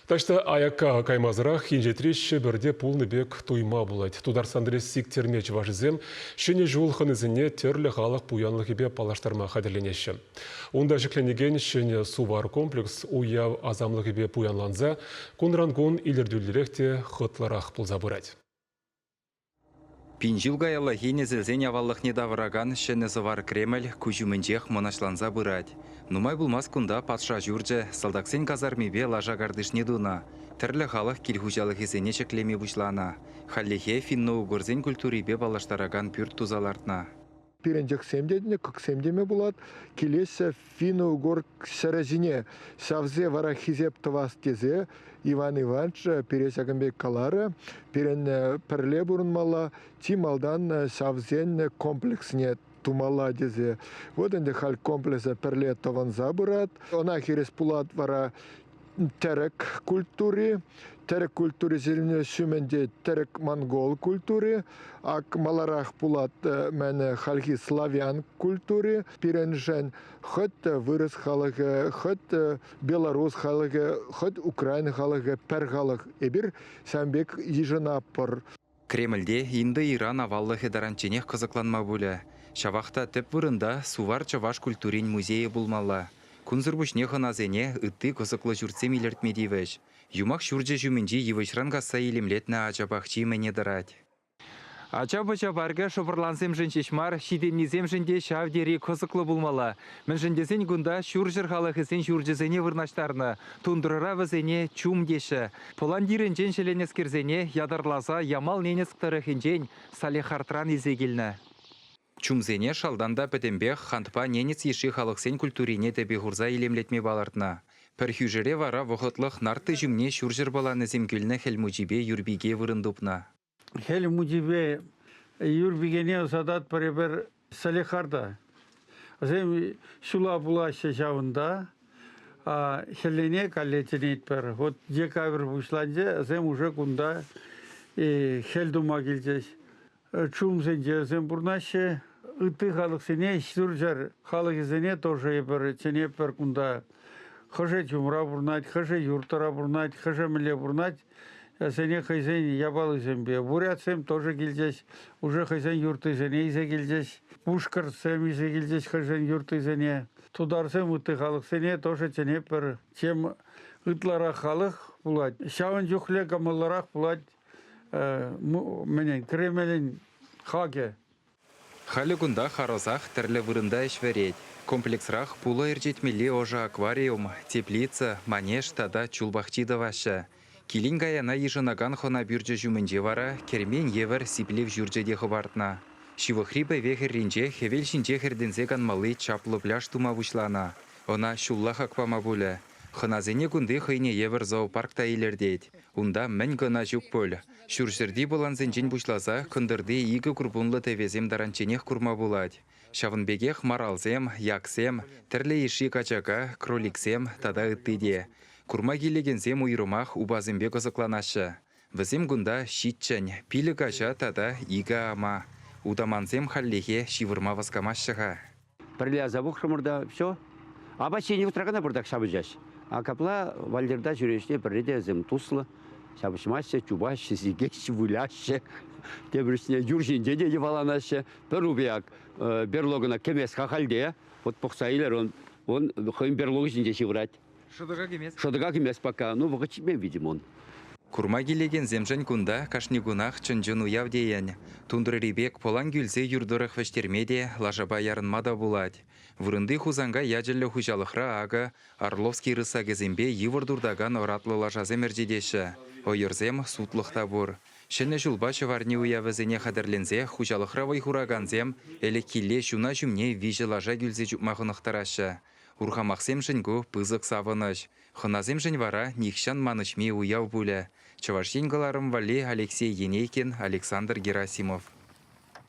Таҫта аякка каймасӑрах инҫетри Ҫӗпӗрте пулнӑ пек туйма пулать. Тутарстанри Сиктерме чӑвашӗсем Ҫӗнӗ ҫул хӑнисене тӗрлӗ халӑх пуянлӑхӗпе паллаштарма хатӗрленеҫҫӗ. Унта ҫӗкленекен ҫӗнӗ Сувар комплекс уяв асамлӑхӗпе пуянланса кунран-кун илӗртӳллӗрех те хӑтлӑрах пулса пырать. Пин ҫул каяллахи несӗлсен аваллӑхне тавӑракан ҫӗнӗ сӑвар Кремль куҫ умӗнчех мӑнаҫланса пырать. Нумай пулмасть кунта патша ҫурчӗ, салтаксен казармипе лаша картишне тунӑ, тӗрлӗ халӑх кил хуҫалӑхӗсене ҫӗклеме пуҫланӑ. Хальлӗхе финно-угорсен культурипе паллаштаракан пӳрт туса лартнӑ. Пирӗн йӑхсем те, кӑксем теме пулать, килеҫҫӗ финно-угор ҫӗрӗ ҫине. Ҫавсе вара хисеп тӑвас тесе Иван Иванович пире ҫакӑн пек каларӗ. Пирӗн пӗрле пурӑнмалла, чи малтан ҫавсен комплексне тумалла тесе. Вот ӗнтӗ халь комплекса пӗрле тӑвӑнса пырать. Ӑна хирӗҫ пулать вара тӗрӗк культури, тӗрӗк культури ҫумӗнче тӗрӗк-монгол культури, ак маларах пулать мӗн хальхи славян культури. Пирӗншӗн хӑть вырӑс халӑхӗ, хӑть белорус халӑхӗ, хӑть украин халӑхӗ пӗр халӑх. Эпир ҫавӑн пек йышӑнатпӑр. Кремльте Индо-Иран аваллӑхӗ таранчченех кӑсӑкланма пулӗ. Ҫавах та тӗп вырӑнта сувар-чӑваш культурин музейӗ пулмалла. Кунсӑр пуҫне хӑнасене ытти кӑсӑклӑ ҫуртсем илӗртме тивӗҫ. Юмах ҫурчӗ ҫумӗнчи йывӑҫран касса илемлетнӗ ача пахчи мӗне тӑрать. Ача-пӑча паркӗ шӑпӑрлансемшӗн ҫеҫ мар, ҫитӗннисемшӗн те ҫав тери кӑсӑклӑ пулмалла. Мӗншӗн тесен кунта ҫурҫӗр халӑхӗсен ҫурчӗсене вырнаҫтарнӑ. Тундрӑра вӗсене чум теҫҫӗ. Пӑлантирӗнчен ҫӗленӗскерсене ятарласа Ямал-Ненецк тӑрӑхӗнчен Салехардран илсе килнӗ. Чумсене шалтан та пӗтӗмпех хантпа ненец йышши халӑхсен культурине тӗпе хурса илемлетме палӑртнӑ. Пӗр хӳшӗре вара вӑхӑтлӑх нарты ҫумне ҫурҫӗр пӑланӗсем кӳлнӗ Хӗл Мучипе Юрпике вырӑн тупнӑ. Хӗл Мучипе Юрпикене ӑсататпӑр эпир Салехарда. Вӗсем ҫула пулаҫҫӗ ҫавӑнта. Хӗллене калле чӗнетпӗр. Вот декабрь пуҫланчӗ, вӗсем уже кунта хӗл тума килчӗҫ. Чумсенче вӗсем пурӑнаҫҫӗ. Ытти халӑхсене, ҫурҫӗр халӑхӗсене тоже эпир чӗнетпӗр кунта. Хӑшӗ чумра пурӑнать, хӑшӗ юртӑра пурӑнать, хӑшӗ мӗнле пурӑнать. Вӗсене хӑйсен япалисемпе. Бурятсем тоже килчӗҫ, уже хӑйсен юрттисене илсе килчӗҫ. Пушкӑртсем илсе килчӗҫ хӑйсен юрттисене. Тутарсем ытти халӑхсене тоже чӗнетпӗр. Чем ытларах халӑх пулать, ҫавӑн чухлӗ кӑмӑллӑрах пулать мӗнӗн, Кремлӗн хакӗ. Халӗ кунта харӑсах тӗрлӗ вырӑнта ӗҫ вӗрет. Комплексрах пулӑ ӗрчетмелли ӑшӑ аквариум, теплица, манеж тата чул пахчи тӑваҫҫӗ. Килен-каяна йышӑнакан хӑна пӳрчӗ ҫумӗнче вара кермен евӗр сиплев ҫурчӗ те хӑпартнӑ. Ҫывӑхри пӗве хӗрринче хӗвел ҫинче хӗртӗнсе канмалли чаплӑ пляж тума пуҫланӑ. Ӑна ҫулла хак пама пулӗ. Хӑнасене кунти хӑйне евӗр зоопарк та илӗртет. Унта мӗн кӑна ҫук пуль. Ҫурҫӗрти пӑлансенчен пуҫласа кӑнтӑрти икӗ курпунлӑ тӗвесем таранчченех курма пулать. Ҫавӑн пекех маралсем, яксем, тӗрлӗ йышши качака, кроликсем тата ытти те. Курма килекенсем уйрӑмах упасемпе кӑсӑкланаҫҫӗ. Вӗсем кунта ҫиччӗн, пилӗк аҫа тата икӗ ама. Утамансем хальлӗхе ҫывӑрма васкамаҫҫӗ-ха. Пӗрле аса пӑхрӑмӑр та все. Апат ҫинӗ вӑхӑтра кӑна пӑртак ҫапӑҫаҫ. А капла вольерта ҫӳреҫне пӗрре те вӗсем туслӑ. Ҫапӑҫмаҫҫӗ, чупаҫҫӗ, сикеҫҫӗ, выляҫҫӗ. Тепӗр чухне юр ҫинче те йӑваланаҫҫӗ. Пӗр упи ак берлогӑна кӗмест-ха хальте. Вот пӑхса илер, он, он хӑйӗн берлогӗ ҫинче ҫывӑрать. Шӑтӑка кӗмест? Шӑтӑка кӗмест пока. Ну, вӑхӑт ҫитмен, видимо, он. Курма килекенсемшӗн кунта кашни кунах чӑн-чӑн уяв тейӗн. Тундрӑри пек пӑлан кӳлсе юр тӑрӑх вӗҫтерме те, лашапа ярӑнма та пулать. Вырӑнти Хусанкай ячӗллӗ хуҫалӑхра акӑ Орловский рысакӗсемпе йывӑр туртакан ӑратлӑ лашасем ӗрчетеҫҫӗ. Ӑйӑрсем сутлӑх та пур. Ҫӗнӗ ҫулпа ҫӑварни уявӗсене хатӗрленсе хуҫалӑхра вӑй хуракансем ӗлӗкхилле ҫуна ҫумне виҫӗ лаша кӳлсе чупма хӑнӑхтараҫҫӗ. Урхамахсемшӗн ку пысӑк савӑнӑҫ. Хӑнасемшӗн вара нихҫан манӑҫми уяв пулӗ. Чӑваш Ен кӑларӑм валли Алексей Енейкин, Александр Герасимов.